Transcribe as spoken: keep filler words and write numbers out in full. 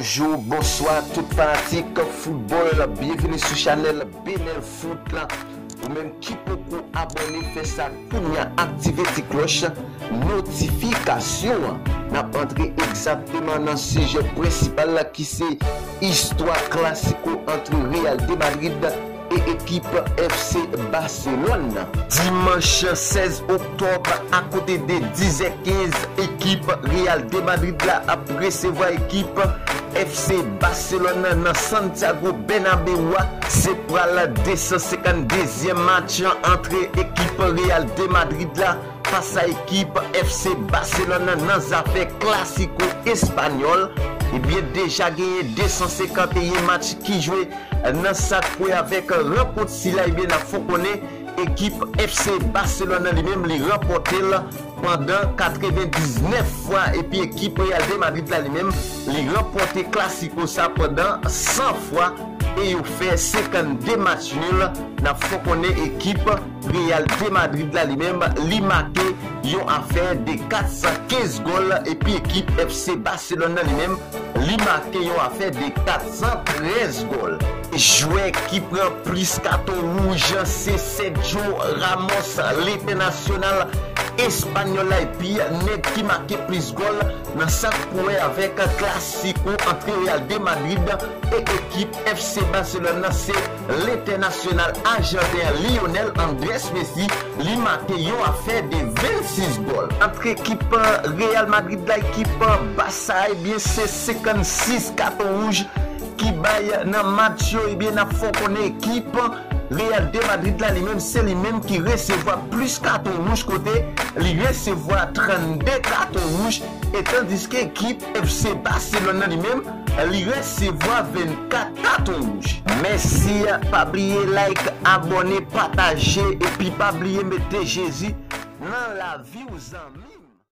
Bonjou, bonswa tout fanatik foutbòl, byenvini sou chanèl Benel Foot la. Ou menm ki poko abòne, fè sa kounya, aktive ti klòch notifikasyon an. N ap antre egzakteman nan sijè prensipal la ki se istwa klasiko ant Real de Madrid e ekip F C Barcelone. Dimanch sèz oktòb, akote de dizè kenz, ekip Real de Madrid la ap resevwa ekip F C Barcelone nan Santiago Bernabéu a. Se pral de san senkanndezyèm match ant ekip Real de Madrid la fas a ekip F C Barcelone nan zafè klasiko espanyòl. Ebyen, deja genyen de san senkanteyen match ki jwe nan sa k wè avèk rankont sila. Ebyen, n ap fè w konnen ekip F C Barcelone nan li menm, li ranpòte l pandan katrevendiznèf fwa, epi ekip Real de Madrid la li menm, li ranpòte klasiko sa pandan san fwa, e yo fè senkannde match nil. N ap fè w konnen ekip Real de Madrid la li menm, li make yon afè de kat san kenz gòl, epi ekip F C Barcelone nan li menm, li make yon afè de kat san trèz gòl. Jwè ki pran plis katon wouj se Sergio Ramos, lentènasyonal espanyòl la, epi nèg ki make plis gòl nan sa k pou wè avèk klasiko ant Real de Madrid e ekip F C Barcelone nan, se lentènasyonal ajanten Lionel Andrés Messi, li make yon afè de vennsis gòl. Ant ekip Real Madrid la, ekip Barça, ebyen, se senkannsis katon wouj ki bay nan match yo. Ebyen, n ap fè w konnen ekip Real de Madrid la li menm, se li menm ki resevwa plis katon wouj, kote li resevwa trannde katon wouj, e tandiske ekip F C Barcelone nan li menm, li resevwa vennkat katon wouj. Mèsi, pa bliye like, abòne, pataje, epi pa bliye mete Jezi nan lavi w, zanmi.